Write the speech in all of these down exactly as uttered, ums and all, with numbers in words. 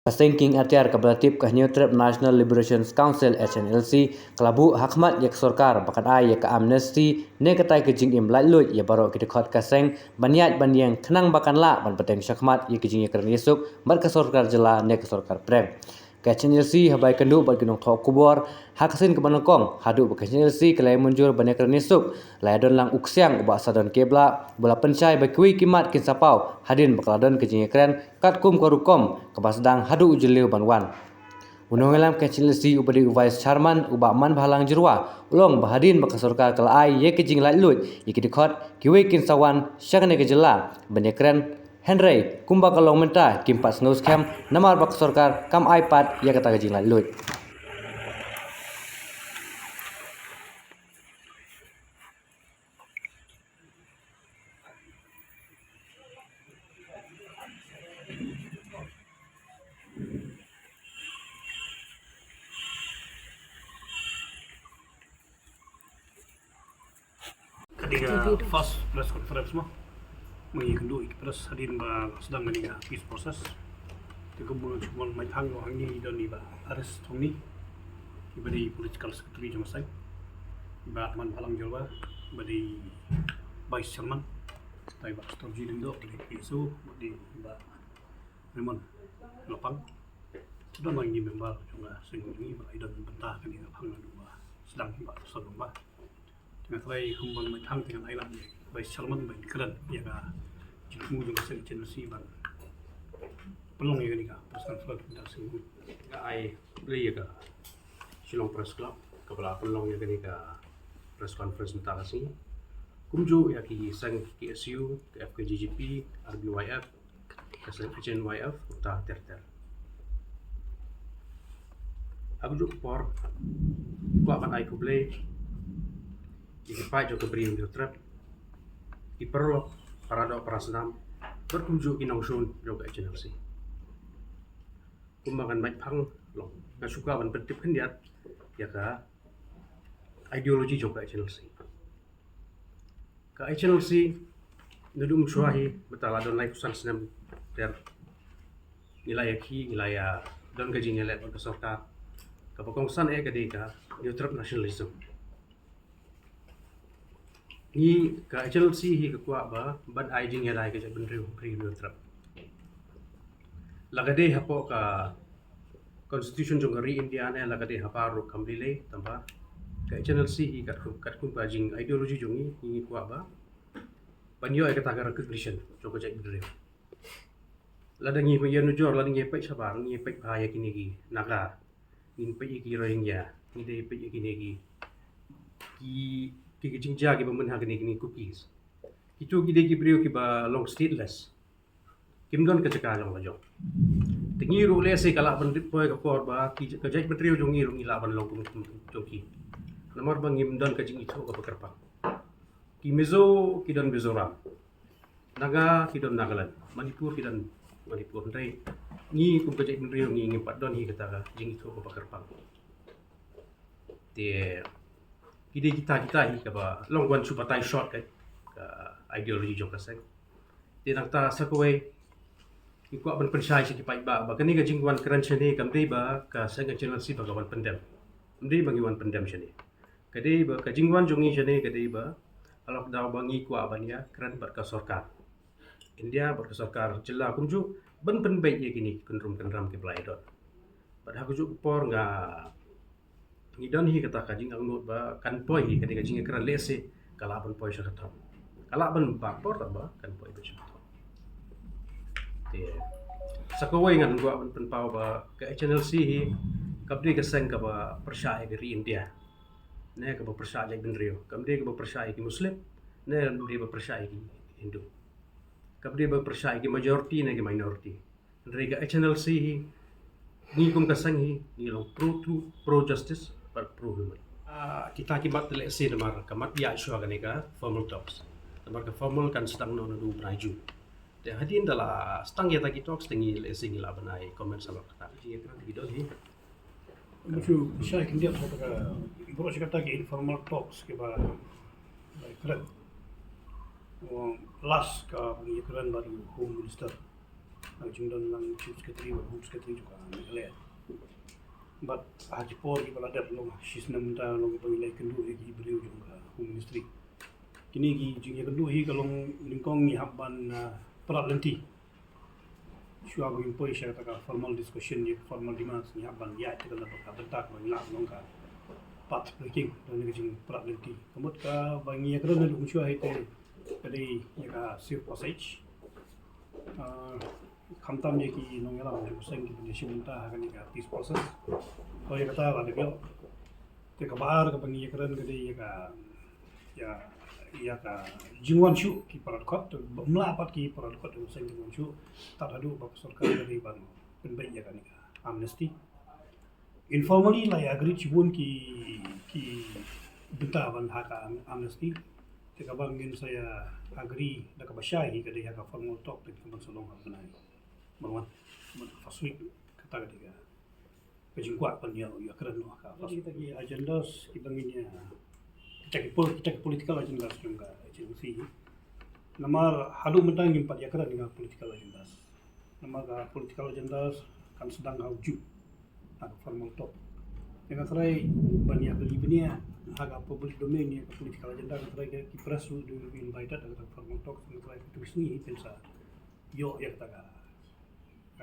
Ka seng kieng atiar kaba la tip ka Hynñiewtrep National Liberation Council, H N L C, ka la buh ha khmat ïa ka sorkar ba kan ai ïa ka amnesty ne katai ka jingim laitluid ïa baroh ki dkhot ka seng ban ïaid ban ïeng khnang ba kan lah ban bteng shakhmat ïa ka jingïakren ïasuk bad ka sorkar jylla ne ka sorkar pdeng. Ka H N L C haba ïakynduh bad ki nongthoh khubor ha ka sien kaba nyngkong haduh ba ka H N L C ka la ïamynjur ban ïakren ïasuk, la ïadon lang u ksiang u Bah Sadon Kebla, ba la pynshai ba kiwei ki mat kin sa paw hadien ba ka la don ka jingïakren katkum ka rukom kaba sdang haduh u jylliew ban wan. U nongïalam ka H N L C uba dei u Vice Chairman u Bah Manbhalang Jyrwa u la ong ba hadien ba ka sorkar ka la ai ïa ka jinglaitluid ïa ki dkhot, kiwei kin sa wan sha kane ka jylla ban ïakren. Hynrei kumba ka long mynta kim pat sngewskhem namar ba ka sorkar kam ai pat ïa kata ka jinglaitluid. Ka dei ka first press conference mo. Mynta ïakynduh ïa ki press hadien ba sdang kane ka peace process. Te kumba nga shu mon mynta hangne, hangne don i Bah Aris Thongni, iba dei political secretary jong ka seng, i Bah Manbhalang Jyrwa, iba dei vice chairman, i Bah Storji Lyngdoh, iba dei P S O, iba dei i Bah Raymond Lapang. Don lang ki member jong ka seng jong ngi ba la don bynta kane ka phang naduh ba sdang, i Bah Sor Nongbah. Te nga kyrpad kumba mynta te ngan ai lang ïa i Vice Chairman ban kren ïa ka jingthmu jong ka seng H N L C ban pynlong ïa kane ka press conference mynta ka sngi. Nga ai khublei ïa ka Shillong Press Club kaba la pynlong ïa kane ka press conference mynta ka sngi. Kumjuh ïa ki seng K S U, K F K J G P, R B Y F, ka seng H N Y F, kumta ter ter. Ha kajuh ka por, kwah ban ai khublei ïa ki paid jong ka Bri u Hynñiewtrep, ki paralok, paradoh parasnam, bad kumjuh ki nongshun jong ka H N L C. Kumba ngan mait phang, long nga shu kwah ban pyntip khyndiat ïa ka ideology jong ka H N L C. Ka H N L C naduh mynshuwa hi, mynta la don laiphew san snem ter, ngi la ïakhih, ngi la ïa don ka jingïaleh bad ka sorkar. Kaba kongsan eh ka dei ka Hynñiewtrep nationalism. Ngi ka H N L C hi ka kwah ba ban ai jingïada ïa ka jaitbynriew Bri u Hynñiewtrep. La ka dei hapoh ka Constitution jong ka ri India ne la ka dei ha baroh kam lei lei, tangba ka H N L C hi katkum, katkum ka jing ideology jong ngi, ngi kwah ba ban ïoh ïa kata ka recognition jong ka jaitbynriew. Lada ngi ïa nujor, lada ngi peit shabar, ngi peit bha ïa kine ki Naga, ngi peit ïa ki Rohingya, ngi dei peit ïa kine ki, ki, ki, ki jingjia kiba myn ha kine, kine Kukis. Kito ki dei ki briew kiba long stateless. Kim don ka jaka jong la jong. Te ngi ruh lehse ka lah ban dep poi ka por ba ki, ka jaitbynriew jong ngi ruh ngi lah ban long kum, kum, kum jong ki. Namar ba ngim don ka jingithuh kaba kyrpang. Ki Mizo ki don Mizoram. Naga ki don Nagaland. Manipur ki don Manipur. Hynrei ngi kum ka jaitbynriew ngi ngim pat don hi kata ka jingithuh kaba kyrpang. Te ki dei kita, kita hi kaba long wan shu batai short ka, ka ideology jong ka seng. Te nangta sa kawei, ngi kwah ban pynshai sha ki paidbah ba kane ka jingwan kren shane kam dei ba ka seng H N L C ba ka wan pyndem. Kam dei ba ngi wan pyndem shane. Ka dei ba ka jingwan jong ngi shane ka dei ba halor kata ba ngi kwah ban ïakren bad ka sorkar India bad ka sorkar jylla kumjuh ban pynbeit ïa kine ki kynrum kynram kiba la ïadon. Bad ha kajuh ka por nga, ngi don hi kata ka jingangnud ba kan poi hi kane ka jingïakren, lehse ka lah ban poi sha ka thong. Ka lah ban bak por, tangba kan poi ban sha ka thong. Te sa kawei ngan kwah ban pynpaw ba ka H N L C hi kam dei ka seng kaba pyrshah ïa ka ri India, ne kaba pyrshah ïa ki jaitbynriew. Kam dei kaba pyrshah ïa ki Muslim, ne kam dei ba pyrshah ïa ki Hindu. Kam dei ba pyrshah ïa ki majority ne ki minority. Hynrei ka H N L C hi, ngi kum ka seng hi, ngi long pro truth, pro justice, bad pro human. Ah, kita ki mat te lehse namar ka mat ïa shuwa kane ka formal talks. Namar ka formal kan sdang noh naduh u bnai June. Te hadien da la sdang ïa kita ki talks te ngi lehse ngi lah ban ai comments halor kata. Jingïakren te ki don hi. Nga shu shai khyndiat sha kata ka, baroh shi katta ki informal talks kiba la kren. Last ka ïakren bad u Home Minister. Ka jingdon lang Chief Secretary bad Home Secretary jong ka Meghalaya. Bad ha ki por kiba la dep long shi snem mynta long kiba ngi la ïakynduh ïa ki briew jong ka Home Ministry. Kine ki jingïakynduh hi ka long nyngkong ngi hap ban, ah, prat lynti. Shuwa ba ngin poi sha kata ka formal discussion ïa formal demands ngi hap ban ïaid te ka na ka bynta ba ngi lah long ka path breaking da kane ka jingprat lynti. Ka mut kaba ngi ïakren naduh mynshuwa hi te ka dei ïa ka safe passage. Ah, khamtam ïa ki nongïalam jong ka seng kiba ïashim bynta ha kane ka peace process. To ïa kata la dep ïoh. Te kaba ar kaba ngi ïakren ka dei ïa ka, ïa, ïa ka jingwan shuh ki para dkhot, te ba mlah pat ki para dkhot jong ka seng jingwan shuh. Tad haduh ba ka sorkar ka dei ban pynbeit ïa kane ka amnesty. Informally la ïa agree shibun ki, ki bynta ban ha ka am-, amnesty. Te kaba ngin sa ïa agree da kaba shai hi ka dei ha ka formal talk te ka ban sa long ha ka bnai ba wan, ba first week, kata ka dei ka, ka jingkwah ban ïa, ïakren noh ha ka first week. Kita ki agendas kiba ngin ïa, kita ki pol-, kita ki political agendas jong ka H N O C. Namar haduh mynta ngim pat ïakren ïa ka political agendas. Namar ka political agendas kan sdang ha u June ha ka formal talk. Te nga trai ban ïa beli bniah ha ka public domain ïa ka political agenda, nga trai ki press will be invited ha ka formal talk, nga trai ki tu sngi phin sa ïoh ïa kata ka,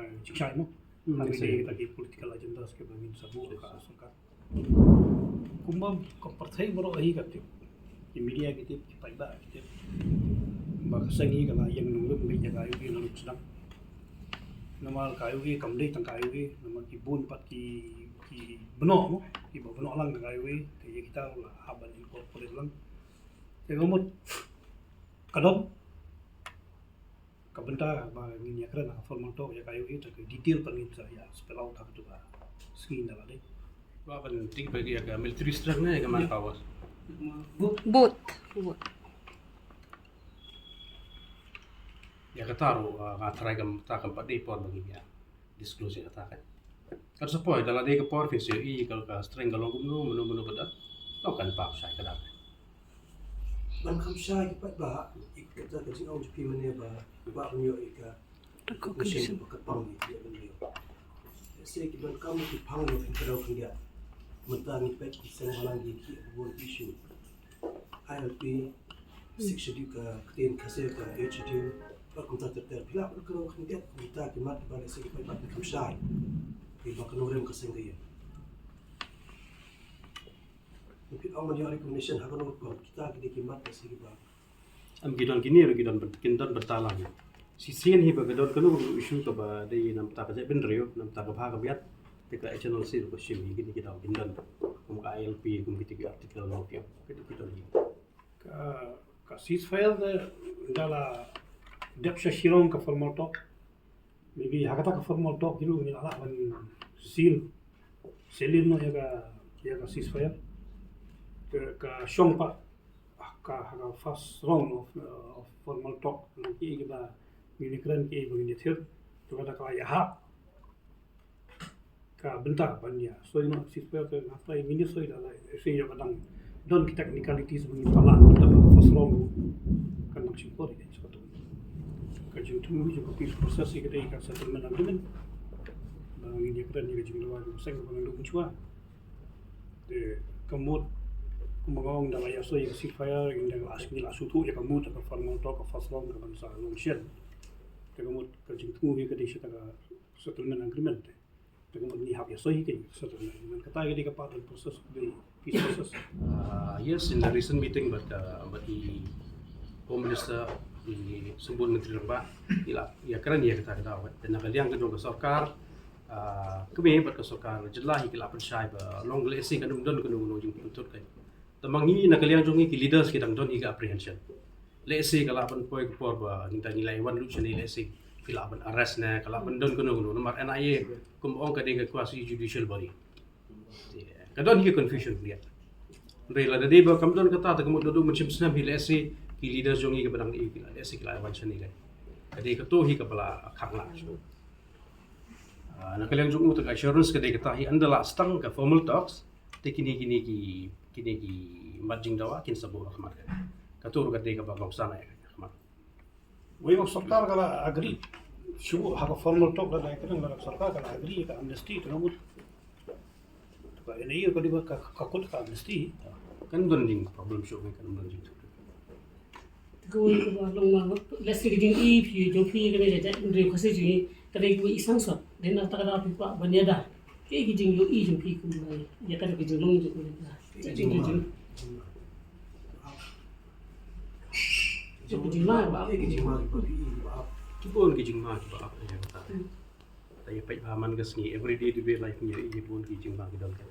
eh, jingshai mo. Hmm, ha ka ïa kata ki political agendas kiba ngin sa buh ha ka sorkar. Kumba ka pyrthei baroh hi ka tip. Ki media ki tip, ki paidbah ki tip. Ba ka seng hi ka la ïeng nongrim beit ïa ka I O A naduh sdang. Namar ka I O A kam dei tang ka I O A, namar ki bun pat ki, ki bynnoh mo, kiba bynnoh lang ka I O A, te ïa kita la hap ban incorporate lang. Te ka mut ka don ka bynta ba ngin ïakren ha ka formal talk ïa ka I O A, te ka detail pat ngin sa ïa spell out ha katu ka sngi na la dei. Ba ban tik ba ïa ka military strength ne ïa ka manpower. Both. Both. Ïa kata ruh, ah, nga tharai kam, ta kam pat dei por ba ngin ïa disclose ïa kata ka. Kat sa poi da la dei ka por phin sa ïohi ka, ka strength ka long kumno, mano mano ba don. Long kan pap shai ka dang. Ban kham shai ki paidbah, ïa kata ka jingong jong phi mynne ba, ba ban ïoh ïa ka recognition ba ka pang ïa ki ban ïoh. Lehse ki donkam ki pang ïa ki kadaw khyndiat. Mynta ngi peit ki seng balang ki, ki bun issue. I L P, Sixth Schedule ka ktien Khasi ka Eighth Schedule, bad kumta ter ter. Phi lah ban kynnoh khyndiat kita ki mat ba lehse ki paidbah ki kham shai. Kiba ka nongrim ka seng ka ïing. Phi ong ban ïoh recognition ha kano ka por, kita ki dei ki mat lehse kiba. Em, ki don kine ruh ki don byn-, kin don bynta lang. Shisien hi ba ka don kano ka issue kaba dei namta ka jaitbynriew, namta ka bha ka miat, te ka H N O C ruh ka shim hi kine ki daw kin don. Kum ka I L P, kum kita ki article no ki, kita ki don hi. Ka, ka ceasefire te da la dep sha Shillong ka formal talk. Maybe ha kata ka formal talk hi ruh ngi la lah ban seal, seal in noh ïa ka, ïa ka ceasefire. Ka, ka shong pat ka, ha ka first round of, uh, of formal talk. Nang ki, kiba ngin ïakren ki, ba ngin ïathir. Te lada ka la ïahap ka bynta ban ïa soi noh ceasefire, te nga tharai ngin ïa soi da la ïa soi ïa ka dang don ki technicalities ba ngin pala da ba ka first round kan nang shim por ïa ka jingthmu jong ka peace process ïa ka dei ka settlement agreement. Ba ngin ïakren ïa ka jingdawa jong ka seng ba ngin duk mynshwa. Te ka mut kumba nga ong da la ïa soi ïa ka ceasefire, ngin da la, ngi la shu tuh ïa ka mut ka formal talk ka first round ka ban sa long shen. Te ka mut ka jingthmu ïa ka dei sha ka settlement agreement te. Te ka mut ngi hap ïa soi hi ka settlement agreement. Kata ka dei ka part of the process, the peace process. Ah, yes, in the recent meeting bad ka, bad i Home Minister, i Symbud Myntri Rangbah, i la ïakren ïa kata ka daw. Te na ka liang ka jong ka sorkar, ah, kmie bad ka sorkar jylla hi ki la pynshai ba long lehse kan ym don kano kano jingpyntut ka. Te ma ngi na ka liang jong ngi ki leaders ki dang don hi ka apprehension. Lehse ka lah ban poi ka por ba ngi dang ngi la wan lut shane lehse ki lah ban arrest ne ka lah ban don kano kano namar N I A kumba ong ka dei ka quasi judicial body. Ka don hi ka confusion ka liang. Hynrei lada dei ba kam don kata te ka mut naduh mynshem snem hi lehse ki leaders jong ngi kaba dang ïa ki la lehse ki la wan shane leh. Ka dei kato hi kaba la khang la. Ah, na ka liang jong u te ka assurance ka dei kata hi ynda la start ka formal talks te kine kine ki, kine ki mat jingdawa kin sa buh ha khmat ka. Kato ruh ka dei kaba kongsan ïa ka khmat. Wei ka sorkar ka la agree Shu ha ka formal talk la dei ka dang la sorkar ka la agree ka amnesty tu namun. Ka NIA ka dei ba ka ka kut ka amnesty. Kan don jing problem shu kan don jing. Ka wei ka ba long ma leh si ka jing i phi jong phi ka ne ja ja in re ka se jing ka dei ka wei i sang sot. Dei na ta ka da phi pa ban ïada. Ki ki jing yo i jong phi kum ba ya ka ka jing long jong ka. Jing jing. Jong ka jing ma ba. Ki bun ki jing ma ki ba ap ya ka. Ta ya peit ba man ka sngi everyday to be life ni ya bun ki jing ma ki don ka.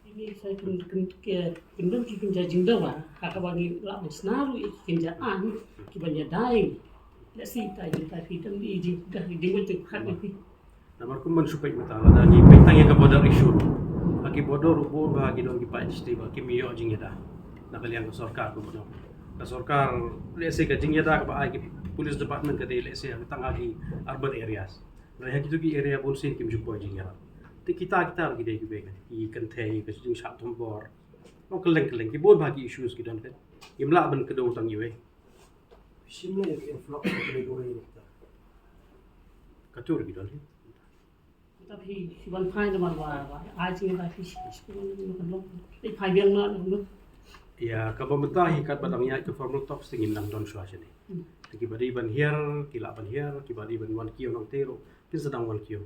Ini saya kin kin kin don ki kin ja jing da ba. Ha ka ba ngi la sna ru ki kin ja an ki ban ïada. Let's see ta jing ta phi tam di jing da di mo tu khat ni. Namar kum ban shu peit mynta lada ngi peit tang ïa ka border issue. Ha ki border ruh bun ba ha ki don ki paid state ba kim ïoh jingïada na ka liang ka sorkar kumno. Ka sorkar lehse ka jingïada kaba ai ki police department ka dei lehse tang ha ki urban areas. Hynrei ha kitu ki area bun sien kim ju poi jingïada. Te kita kita ruh ki dei kiwei ki kynthei ka jingshah thombor. Nong kylleng kylleng ki bun ba ha ki issues ki don ka. Im lah ban kdew tang iwei. Shim la ïa ka influx ka dei kiwei. Katu ruh ki don. Tapi si wan phai na mar wa wa ai jingïada phi shi shi ko ni kan long. Dei phai biang na long. Ïa kaba mynta hi katba dang ïaid ka formal talks te ngim nang don shuwa shane. Te kiba dei ban hiar ki lah ban hiar, kiba dei ban wan kiew nangta ruh kin sa dang wan kiew.